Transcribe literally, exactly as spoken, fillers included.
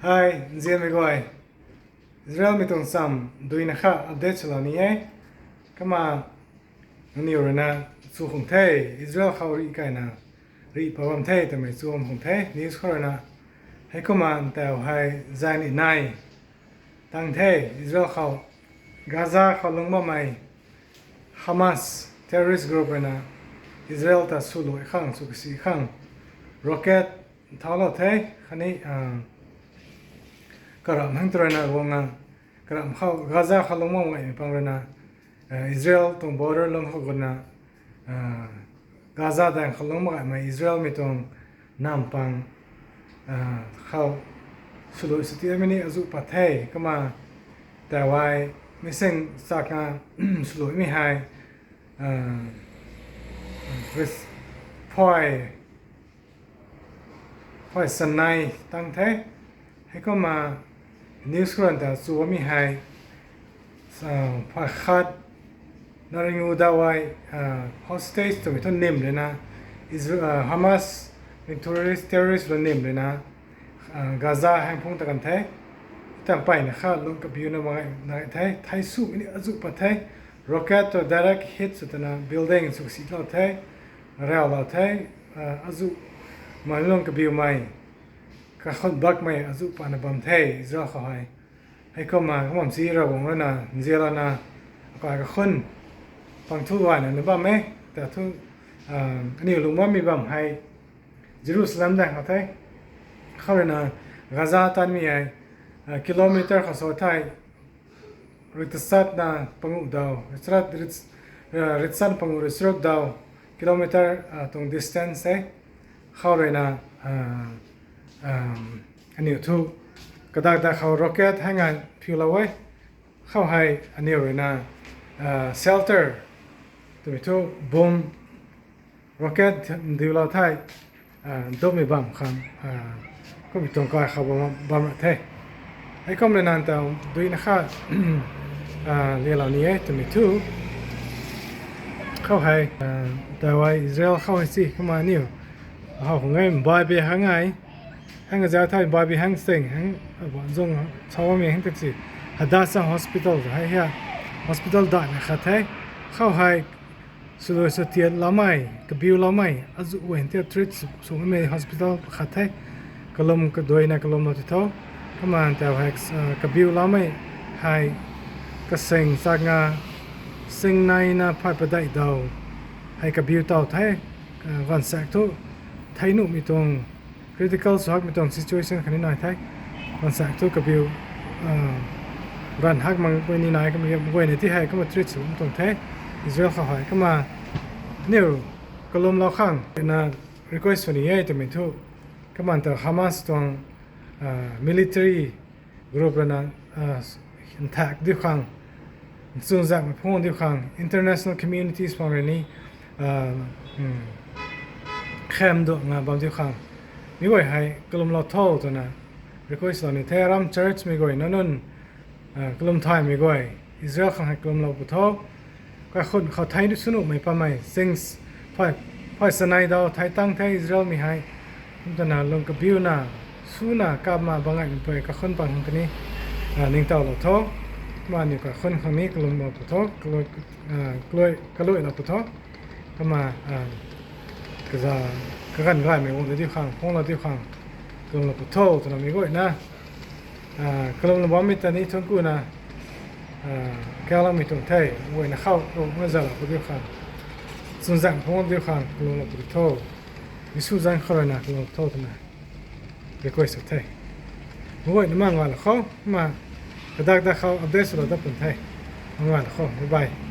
Hei, nzianmei guay. Israelmei tuang cham duina kha update swlou ni e. Kumna, aniw ruina chu khang the, Israel khou rih kaina, rih pa bam the twmei chu bam khang the, news khou ruina. Heikumna ntau hei zani nai tang the, Israel khou, Gaza khou lungc bammei Hamas terrorist group ruina Israel ta swluai khang, sw kasi khang, rocket thaulou the, khatni, karamh hang tw ruina guang a, karamh khou Gaza khou lungc bam gaymei pang ruina, Israel tuang border lung khou guna, Gaza daeng khou lungc bam gaymei Israelmei tuang nam pang khou swluai swtiamei ni azuh pat the. Kumna tawai missing chakna swluaimei hei phay, phay sanei tang the. Heikumna news khou ruina ta chu bammei hei phay khat na ringu dawai, hostage twmei thu nim ruina, Hamas terrorist, terrorist lou nim ruina, Gaza hang phung ta kan the. Tang mpeyna kha lung kabiuna bam gay the, thei swmei ni azuh pat the. Rocket tu direct hit sw twna building sw silou the, raclou the, azuh mei lung kabiumei, kakhun bakmei azuh patna bam the Israel khou hei. Heikumna, kumna si Ravguangc ruina nzianlouna, akai kakhun pang thu gayna ni bam e, ta thu, aniw lungc bammei bam hei Jerusalem daeng khou the. Khou ruina Gaza tanmei hei kilometer khou sa thei, riktasatna panguh daw, riktasat panguh rui charuk daw kilometer tuang distance e. Khou ruina aniw thu kadak dak khou rocket hei ngai phiulou e. Khou hei aniw ruina shelter twmei thu bomb, rocket ndiulou thei, dumei bam khang, kummei tuang kai khou bam ra the. Heikumna nang ta duina kha lialou ni e twmei thu. Khou hei, tawai Israel khou hei si kumna aniw, how khang e, Beit Hanoun, hang kazauh thei Beit Hanoun sting hang, zung sa bammei hang ta si, Hadassah Hospital hei hia, hospital daihna khat the. Khou hei swluai swtiatloumei, kabiuloumei azuh guay nti treat sw bammei hospital khat the. Kalum kaduaina kalumlou ti tho. Kumna tau hei kabiuloumei hei kasing chakna singneina phay padeih daw hei kabiu taw the. Ganvsaekc thu thei nuhmei tuang, critical sw hakmei tuang situation khatni nai the. Ganvsaekc thu kabiu ganv hak mak guay ni nai, kamei guayna ti hei kumna treat sw bam tuang the Israel khou hei. Kumna aniw kalumlou khang na request sw ni e twmei thu. Kumna ta Hamas tuang military group ruina nthak diu khang, chuzaenghmei phung diu khang, international communities pang rui ni khamduangna bam diu khang, mi guay hei kalumlou tho twna request lou ni the. Aram church mei guay na nunc, kalum thaymei guay, Israel khang hei kalumlou pu tho. Kaikhun khou thei sw nuhmei pamei sing, phay sanei daw thei tang the Israel mei hei. Kum twna lung kabiuna, swna kapna bam gaymei pui kaikhun pang khang kani ningtowlou tho. Kumna aniw kaikhun khang ni kalumlou pu tho, kaluailou pu tho. Kumna kaza, kaganv gaymei guang ta diu khang, phunglou diu khang kalumlou pu tho twna mi guayna kalumlou bammei ta ni thuanc kuna kaloumei tuang the. Guayna khou rungna zalou pu diu khang, chuzaenghmei phung diu khang kalumlou pu tho. Jisu zanc khou ruina kalumlou tho twna request sw the. Mi guayna manggaylou khou, kumna kadak dak khou update swlou dat pun the. Manggaylou khou, bye bye.